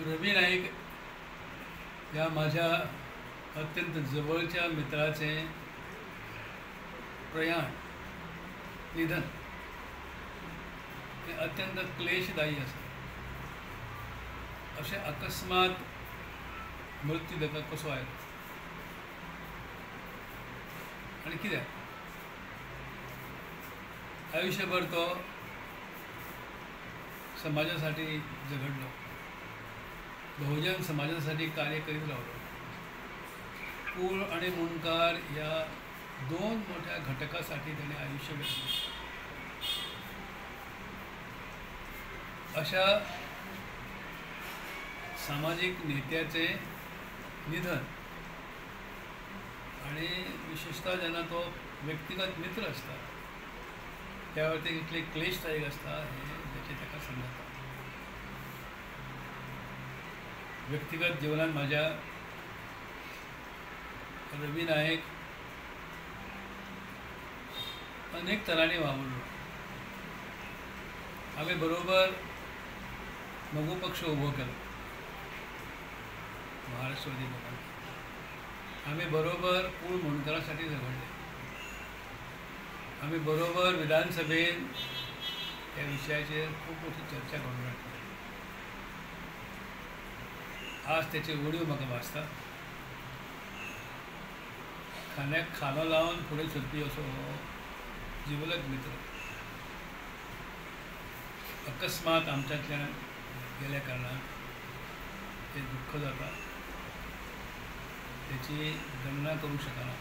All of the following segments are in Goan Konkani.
रवी नाईक ह्या माझ्या अत्यंत जवळच्या मित्राचे प्रयाण, निधन हे अत्यंत क्लेशदायी आसा. अशें अकस्मात मृत्यू ताका कसो आयलो आनी कित्याक? आयुष्यभर तो समाजासाठी झगडलो, बहुजन समाजासाठी कार्य करीत रावलो. कूळ आणि मुंडकार ह्या दोन मोठ्या घटकासाठी त्याने आयुष्य वेचले. अशा सामाजिक नेत्याचे निधन आणि विशेषतः ज्यांना तो व्यक्तिगत मित्र असता त्यावर ते कितले क्लेशदायक असता हे त्याचे ताका समजता. व्यक्तिगत जीवनात माझ्या रवी नाईक अनेक तरांनी वावरलो. आमी बरोबर मगो पक्ष उभो केलो, महाराष्ट्रवादी लोकांनी. आमी बरोबर कूळ मुंडकारासाठी झगडले. आमी बरोबर विधानसभेत त्या विशयाचेर खूब मोठी चर्चा घडोवन हाडली. आज त्याची उणीव म्हाका भासता. खांद्याक खांदो लावन फुडें सरपी असो हो जिवलग मित्र अकस्मात आमच्यांतल्यान गेल्या कारणान ते दुःख जाता, त्याची गणना करूंक शकना.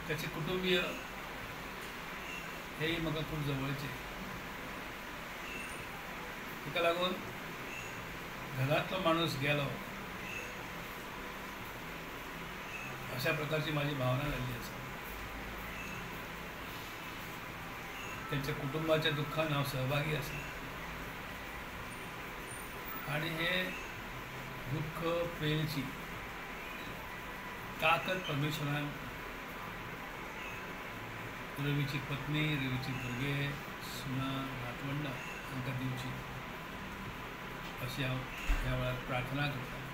त्याचे कुटुंबीय हेय म्हाका खूब जवळचे. ताका लागून घरांतलो माणूस गेलो अशा प्रकारची माझी भावना जाल्ली आसा. त्यांच्या कुटुंबाच्या दुःखान हांव सहभागी आसा आनी हे दुःख पेलची ताकद परमेश्वरान रवीची पत्नी, रवीची भुरगे, सुना, नातवंडां हांकां दिवची अशी हांव ह्या वेळार प्रार्थना करता.